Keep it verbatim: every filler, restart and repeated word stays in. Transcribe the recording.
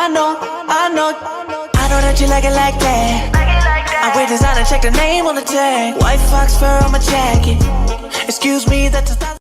I know, I know, I know that you like it like that. I wear designer, check the name on the tag. White fox fur on my jacket. Excuse me, that's a